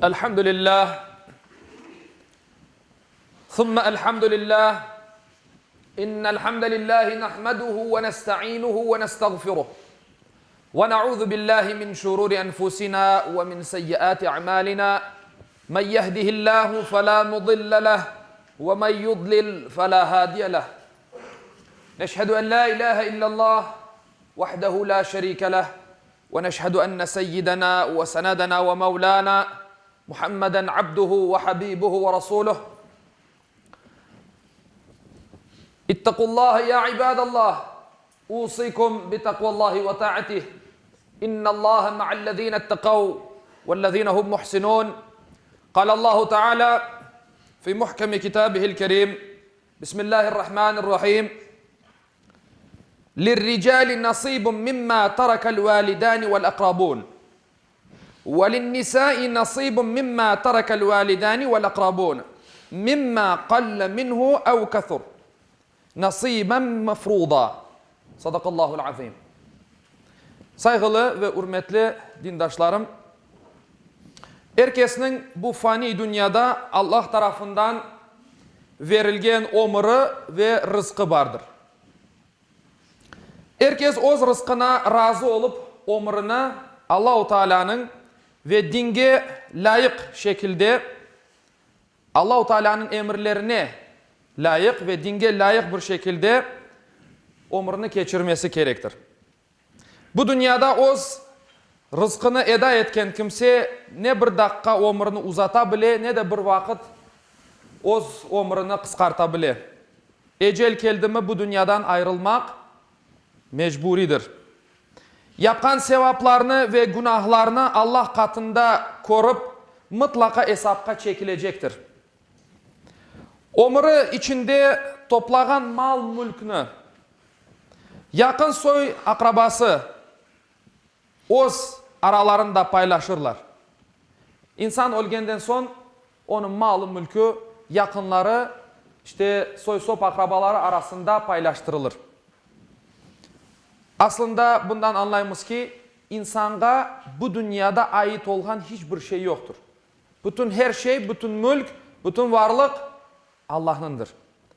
الحمد لله ثم الحمد لله إن الحمد لله نحمده ونستعينه ونستغفره ونعوذ بالله من شرور أنفسنا ومن سيئات أعمالنا من يهده الله فلا مضل له ومن يضلل فلا هادي له نشهد أن لا إله إلا الله وحده لا شريك له ونشهد أن سيدنا وسندنا ومولانا محمدا عبده وحبيبه ورسوله اتقوا الله يا عباد الله أوصيكم بتقوى الله وطاعته إن الله مع الذين اتقوا والذين هم محسنون قال الله تعالى في محكم كتابه الكريم بسم الله الرحمن الرحيم للرجال نصيب مما ترك الوالدان والأقربون وللنساء نصيب مما ترك الوالدان والأقربون مما قل منه أو كثر نصيبا مفروضا صدق الله العظيم Sayğılı ve ürmetli dindaşlarım, er kesniñ bu faniy dünyada Allah tarafından verilgen ömüri ve rızqı bardır. Er kes öz rızqına razı olıp, ömürini Allahu Taalânıñ ve dinge lâyıq şekilde, Allahu Taalânıñ emirlerine lâyıq ve dinge lâyıq bir şekilde ömürini keçirmesi kerektir. Bu dünyada öz rızqını eda etken kimse ne bir daqqa ömürini uzata bile, ne de bir vaqıt öz ömürini qısqarta bile. Ecel keldimi bu dünyadan ayırılmaq mecburidir. Yapqan sevaplarnı ve günahlarnı Allah qatında körip, mıtlaqa esapqa çekilecektir. Ömüri içinde toplağan mal-mülkni yaqın soy-aqrabası öz aralarında paylaşırlar. İnsan ölgenden soñ onıñ malı-mülkü yaqınları, işte, soy-sop aqrabaları arasında paylaştırılır. Aslında bundan añlaymız ki, insanğa bu dünyada ait olğan hiç bir şey yoqtır. Bütün her şey, bütün mülk, bütün varlıq Allahnıñdır.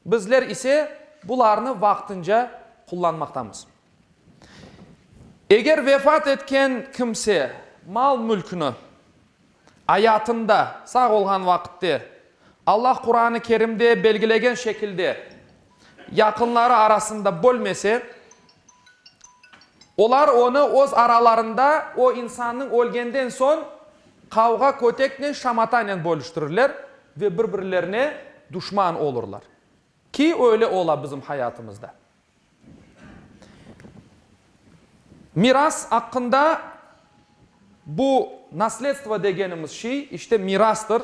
Bizler ise bularnı vaqtınca qullanmaqtamız. Eger vefat etken kimse mal-mülkni ayatında, sağ olğan vaqıtte, Allah Quranı Kerimde belgilegen şekilde yaqınları arasında bölmese, olar onı öz aralarında o insannıñ ölgenden soñ qavğa-köteknen, şamatanen bölüştirirler ve bir-birlerine duşman olurlar. Ki öyle ola bizim hayatımızda. Miras aqqında bu nasledstvo degenimiz şey, işte mirastır.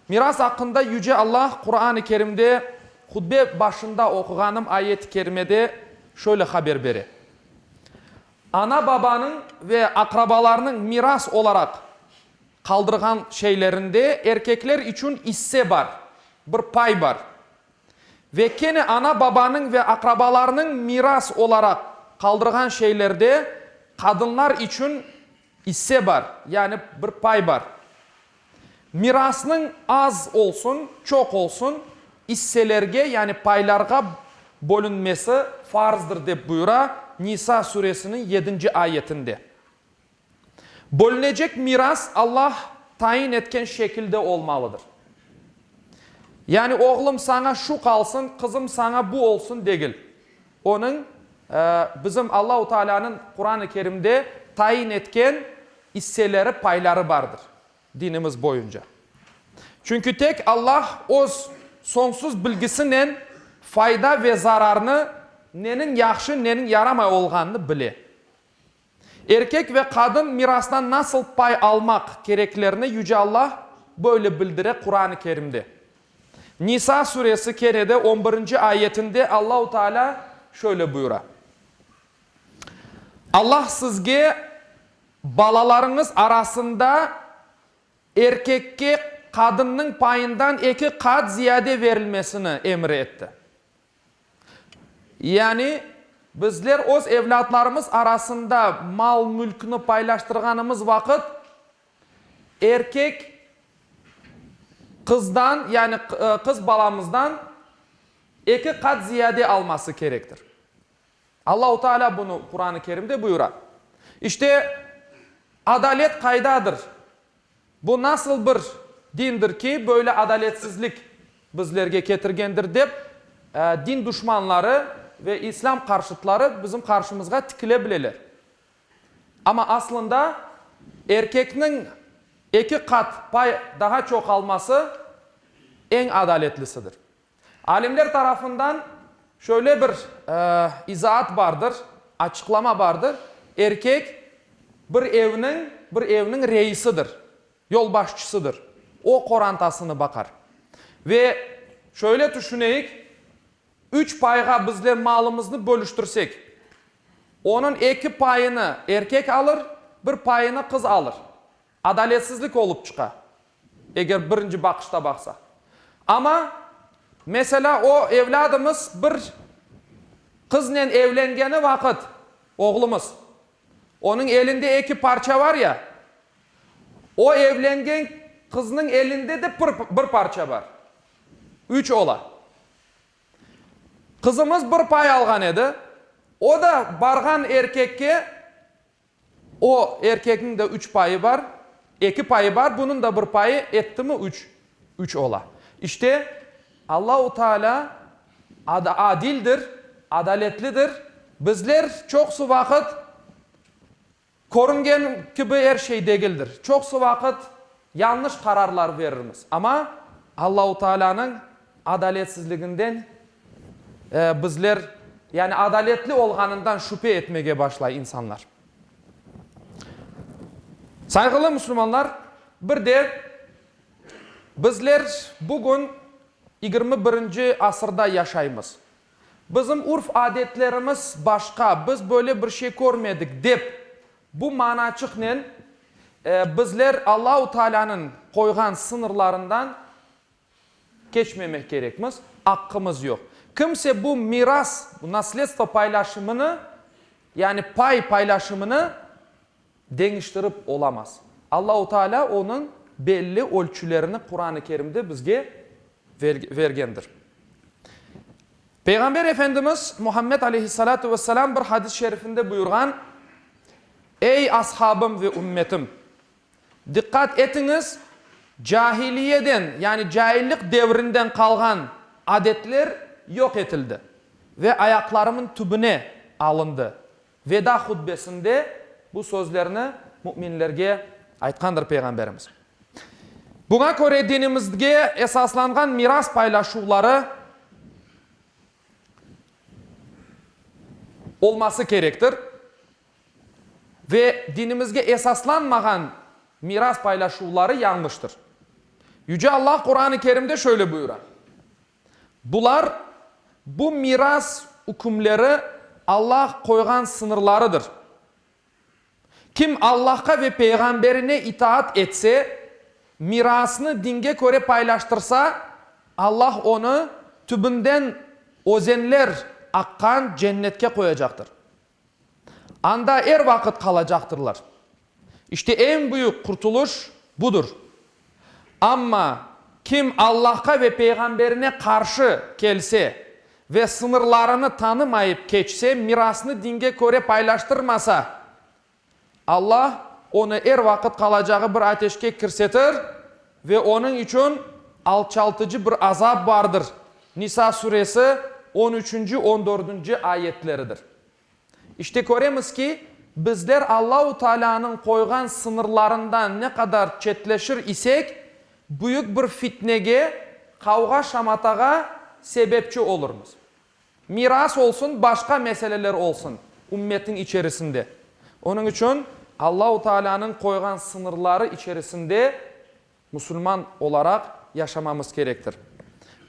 Miras aqqında Yüce Allah Quran-ı Kerimde hutbe başında oquğanım ayet-i kerimede şöyle haber bere, Ana-babanıñ ve aqrabalarnıñ miras olaraq qaldırğan şeylerinde erkekler içün isse bar, bir pay bar. Ve kene ana-babanıñ ve aqrabalarnıñ miras olaraq qaldırğan şeylerde qadınlar içün isse bar, yani bir pay bar. Mirasnıñ az olsun, çoq olsun, isselerge, yani paylarğa bölünmesi farzdır, dep buyura Nisa suresiniñ yedinci ayetinde. Bölünecek miras Allah tayin etken şekilde olmalıdır. Yani oğlum saña şu qalsın, qızım saña bu olsun degil. Onıñ, bizim Allahu Taalânıñ Quran-ı Kerimde tayin etken isseleri, payları bardır dinimiz boyunca. Çünki tek Allah öz soñsuz bilgisinen fayda ve zararnı, neniñ yahşı, neniñ yaramay olğanını bile. Erkek ve qadın mirastan nasıl pay almaq kereklerini Yüce Allah böyle bildire Quran-ı Kerimde. Nisa suresi kene de on birinci ayetinde Allahu Teala şöyle buyura, Allah sizge balalarıñız arasında erkekke qadınnıñ payından eki qat ziyade verilmesini emir etti. Yani, bizler öz evlâtlarımız arasında mal-mülkni paylaştırğanımız vaqıt, erkek. qızdan, yani qız balamızdan eki qat ziyade alması kerektir. Allahu Teala bunı Quran-ı Kerimde buyura. İşte, adalet qaydadır? Bu nasıl bir dindir ki, böyle adaletsizlik bizlerge ketirgendir dep, din duşmanları ve İslâm qarşıtları bizim qarşımızğa tikile bileler. Amma aslında erkekniñ eki qat pay daha çoq alması eñ adaletlisidir. Alimler tarafından şöyle bir izaat bardır, açıqlama bardır, erkek bir evniñ, bir evniñ reisidir, yolbaşçısıdır, o qorantasını baqar. Ve şöyle tüşüneyik, üç payğa bizler malımıznı bölüştirsek, onıñ eki payını erkek alır, bir payını qız alır. Adaletsizlik olıp çıqa, eger birinci baqışta baqsaq. Amma, meselâ, o evlâdımız bir qıznen evlengeni vaqıt, oğlumız, onıñ elinde eki parça var ya, o evlengen qıznıñ elinde de bir parça bar, üç ola. Qızımız bir pay alğan edi, o da barğan erkekke O erkekniñ de üç payı bar, eki payı bar, bunıñ da bir payı ettimi üç, üç ola. İşte, Allahu Teala adildir, adaletlidir. Bizler çoqusı vaqıt körüngen kibi er şey degildir. Çoqusı vaqıt yañlış qararlar verirmiz. Amma Allahu Tealanıñ adaletsizliginden bizler, yani adaletli olğanından şübe etmege başlay insanlar. Sayğılı musulmanlar, bir de bizler bugün 21-nci asırda yaşaymız. Bizim urf-adetlerimiz başqa, biz böyle bir şey körmedik dep, bu manaçıqnen bizler Allahu Taalânıñ qoyğan sıñırlarından Keçmemek kerekmiz, aqqımız yoq. Kimse bu miras, bu nasledstvo paylaşımını, yani pay paylaşımını deñiştirip olamaz. Allahu Teala onıñ belli ölçülerini Quran-ı Kerimde bizge vergendir. Peyğamber Efendimiz Muhammed aleyhissalâtu vesselâm bir hadis-i şerifinde buyurğan, Ey ashabım ve ümmetim! Diqqat etiñiz, cahiliyeden, yani caillik devrinden qalğan adetler yoq etildi ve ayaqlarımın tübüne alındı. Veda hutbesinde bu sözlerni müminlerge aytqandır Peyğamberimiz. Buña köre dinimizge esaslanğan miras paylaşuvları olması kerektir. Ve dinimizge esaslanmağan miras paylaşuvları yañlıştır. Yüce Allah Quran-ı Kerimde şöyle buyura, Bular, bu miras ükümleri Allah qoyğan sıñırlarıdır. Kim Allahqa ve Peyğamberine itaat etse, mirasnı dinge köre paylaştırsa, Allah onı tübünden özenler aqqan cennetke qoyacaqtır. Anda er vaqıt qalacaqtırlar. İşte eñ büyük qurtulış budır. Amma kim Allahqa ve Peyğamberine qarşı kelse ve sıñırlarını tanımayıp keçse, mirasnı dinge köre paylaştırmasa, Allah onı er vaqıt qalacağı bir ateşke kirsetir ve onıñ içün alçaltıcı bir azap bardır, Nisa suresi, on üçünci, on dördünci ayetleridir. İşte köremiz ki, bizler Allahu Tealânıñ qoyğan sıñırlarından ne qadar çetleşir isek, büyük bir fitnege, qavğa-şamatağa sebepçi olurmız. Miras olsun, başqa meseleler olsun ümmetiñ içerisinde. Onıñ içün Allahu Tealânıñ qoyğan sıñırları içerisinde musulman olaraq yaşamamız kerektir.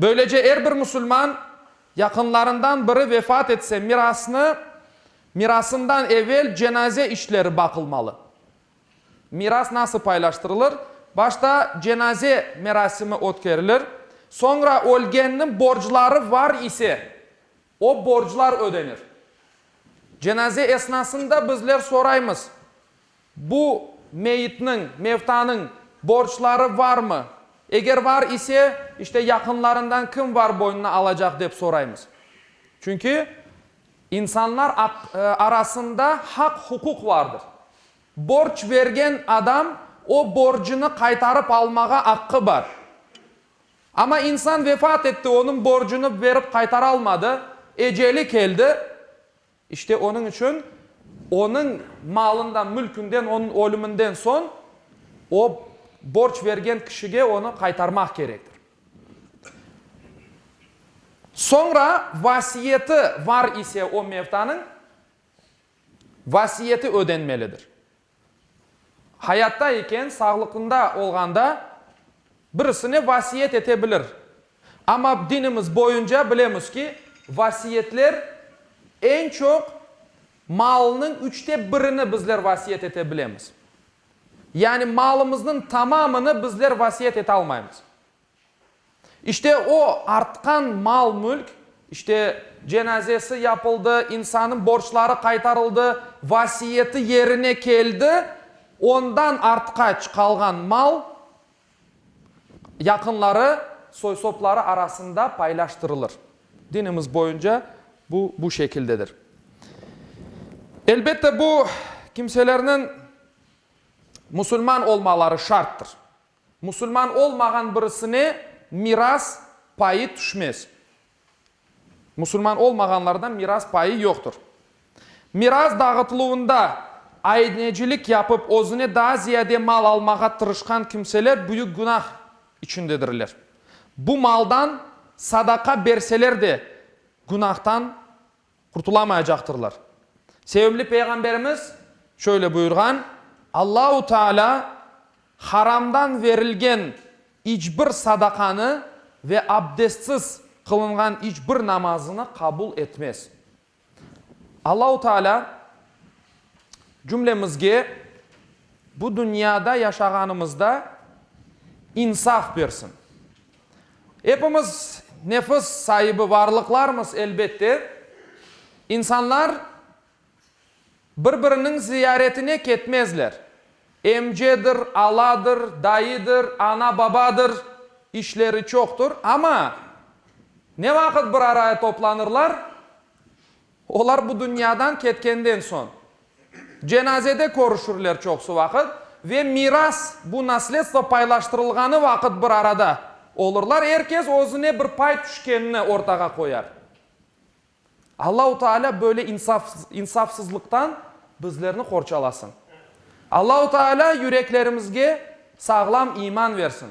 Böylece er bir musulman yaqınlarından biri vefat etse mirasnı, mirasından evel cenaze işleri baqılmalı. Miras nasıl paylaştırılır? Başta cenaze merasimi ötkerilir, soñra ölgenniñ borcları var ise, o borclar ödenir. Cenaze esnasında bizler soraymız, Bu meyitniñ, mevtanıñ, borcları varmı? Eger var ise, işte yaqınlarından kim var boynuna alacaq dep soraymız. Çünki insanlar arasında haq-huquq vardır. Borc bergen adam o borcunı qaytarıp almağa aqqı bar. Amma insan vefat etti, onıñ borcunı berip qaytaralmadı, eceli keldi. İşte onıñ içün onıñ malından, mülkünden, onıñ ölüminden soñ o borc bergen kişige onı qaytarmaq kerektir. Soñra vasiyeti var ise o mevtanıñ, vasiyeti ödenmelidir. Hayatta eken, sağlıqında olğanda birisine vasiyet ete bilir. Amma dinimiz boyunca bilemiz ki, vasiyetler eñ çoq malnıñ üçte birini bizler vasiyet ete bilemiz. Yani malımıznıñ tamamını bizler vasiyet etalmaymız. İşte o artqan mal-mülk, işte cenazesi yapıldı, insanıñ borcları qaytarıldı, vasiyeti yerine keldi, ondan artqaç qalğan mal yaqınları, soy-sopları arasında paylaştırılır. Dinimiz boyunca bu bu şekildedir. Elbette bu kimselerniñ musulman olmaları şarttır. Musulman olmağan birisine miras payı tüşmez. Musulman olmağanlardan miras payı yoqtır. Miras dağıtıluvında aynecilik yapıp özüne daa ziyade mal almağa tırışqan kimseler büyük günah içindedirler. Bu maldan sadaqa berseler de günahtan qurtulamayacaqtırlar. Sevimli Peyğamberimiz şöyle buyurğan, Allahu Teala haramdan verilgen iç bir sadaqanı ve abdestsiz qılınğan iç bir namazını qabul etmez. Allahu Teala cümlemizge bu dünyada yaşağanımızda insaf bersin. Epimiz nefis saibi varlıqlarmız, elbette. İnsanlar bir-biriniñ ziyaretine ketmezler. Emcedir, aladır, dayıdır, ana-babadır, işleri çoqtur, amma ne vaqıt bir araya toplanırlar? Olar bu dünyadan ketkenden soñ. Cenazede körüşürler çoqusı vaqıt ve miras, bu nasledstvo paylaştırılğanı vaqıt bir arada olurlar, er kes özüne bir pay tüşkenini ortağa qoyar. Allahu Teala böyle insafsızlıqtan bizlerni qorçalasın. Allahu Teala yüreklerimizge sağlam iman versin.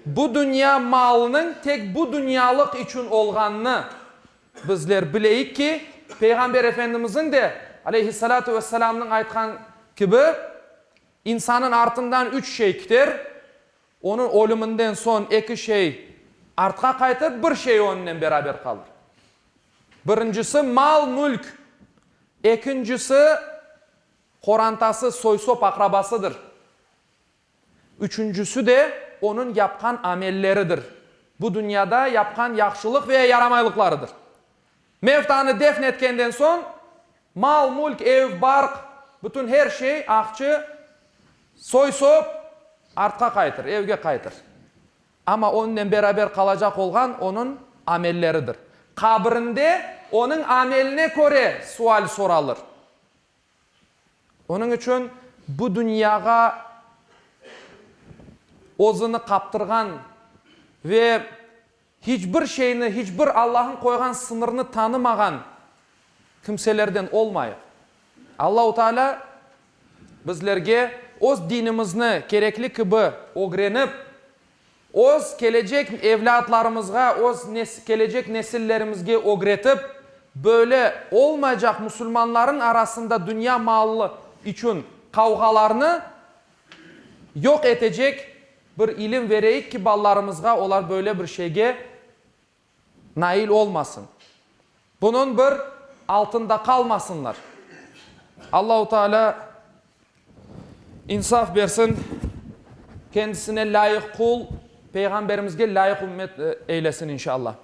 Bu dünya malınıñ tek bu dünyalıq içün olğanını Bizler bileyik ki, Peyğamber Efendimizniñ de, aleyhissalâtu vesselâmnıñ aytqan kibi, insanıñ artından üç şey kiter, onıñ ölüminden soñ eki şey artqa qaytır, bir şey onıñnen beraber qalır. Birincisi, mal-mülk, ekincisi, qorantası, soy-sop, aqrabasıdır. Üçüncisi de onıñ yapqan amelleridir, bu dünyada yapqan yahşılıq veya yaramaylıqlarıdır. Mevtanı defn etkenden soñ, mal-mülk, ev, barq, bütün her şey, aqçı, soy-sop artqa qaytır, evge qaytır. Amma onıñnen beraber qalacaq olğan onıñ amelleridir. Qabrinde onıñ ameline köre sual soralır. Onıñ içün bu dünyağa özüni qaptırğan ve hiç bir şeyni, hiç bir Allah'ın qoyğan sıñırnı tanımağan kimselerden olmayıq. Allahu Teala bizlerge öz dinimizni kerekli kibi ögrenip, Öz kelecek evlâtlarımızğa, öz kelecek nesillerimizge ögretip, böyle olmaycaq musulmanların arasında dünya malı içün qavğalarnı yoq etecek bir ilim vereyik ki, balalarımızğa olar böyle bir şeyge nail olmasın. Bunıñ bir altında qalmasınlar. Allahu Teala insaf bersin, kendisine lâyıq qul, Peyğamberimizge lâyıq ümmet eylesin inşallah.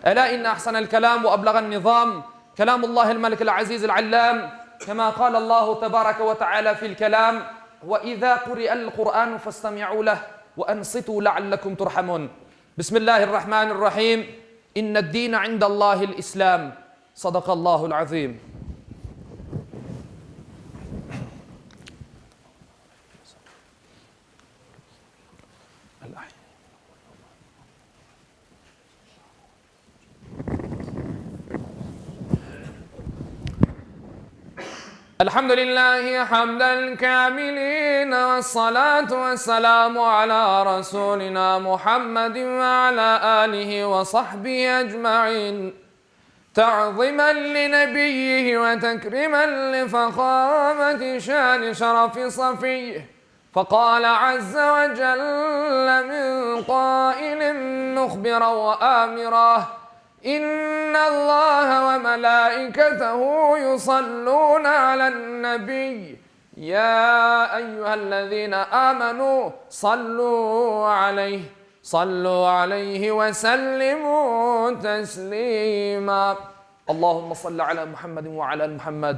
Elâ inne ahsenel kelâm ve ebleğen nizâm, kelâmullâhil melikil azîzil allâm, kemâ kâlellâhu tebâreke ve teâlâ fil kelâm, ve izâ kuri'el Kur'ânu festemi'û leh. Ve ansitu leallekum turhamun. Bismillahirrahmanirrahim. İnned-dine indallahil İslam. Sadakallahul azim. Elhamdülillahi hamden kamilin ve salatu ve selamu ala rasulina Muhammedin ve ala alihi ve sahbihi ecmain. Ta'zimen li nebiyyihi ve tekrimen li fehameti şani şerefi safiyih. Fekale azze ve celle min kailin muhbiran ve amira, İnnallâhe ve melâiketehu yusallûne alen-nebiy, yâ eyyühellezîne âmenû sallû aleyh, sallû aleyhi ve sellimû teslîmâ. Allahümme salli alâ Muhammedin ve alâ Muhammed,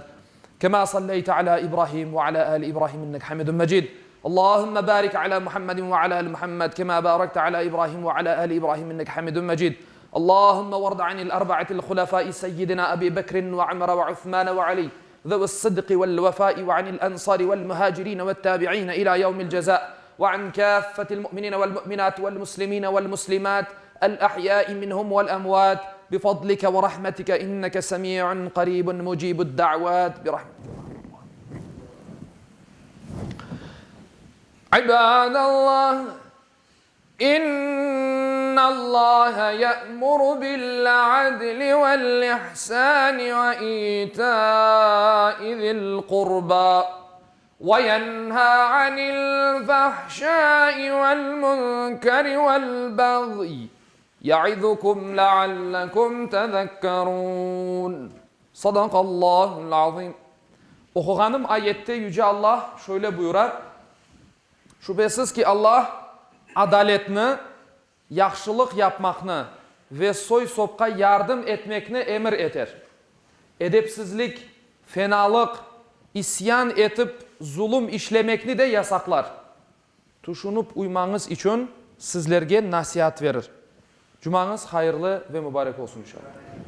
kemâ salleyte alâ İbrahim ve alâ âli İbrahim inneke hamidun mecid. Allahümme barik alâ Muhammedin ve alâ Muhammed, kemâ bârekte alâ İbrahim ve alâ âli İbrahim inneke hamidun mecid. Allahümme vardı anil arba'atil hulefâi seyyidina Ebi Bekrin ve Ömer ve Uthman ve Ali, zevi's-sıdkı vel-vefâi ve anil ensâri vel-muhâcirîne ve't-tâbi'îne ilâ yevmil cezâ ve an kâffetil mu'minîne vel-mu'minât vel-muslimîne vel-muslimât el-ahyâi minhum vel-emvât bifadlike ve rahmetike inneke semî'un qarîbun mucîbud-da'vât birahmetike. İbâdallah, İnnallâhe ye'muru bil-'adli vel-ihsâni ve îtâi zil-kurbâ ve yenhâ anil-fahşâi vel-münkeri vel-bagyi ye'izukum leallekum tezekkerûn. Sadakallâhu'l-azîm. Oquğanım ayette Yüce Allah şöyle buyura, Şübesiz ki, Allah adaletni, yahşılıq yapmaqnı ve soy-sopqa yardım etmekni emir eter. Edepsizlik, fenalıq, isyan etip zulum işlemekni de yasaqlar. Tüşünip uymañız içün sizlerge nasiat verir. Cumañız hayırlı ve mubarek olsun inşallah.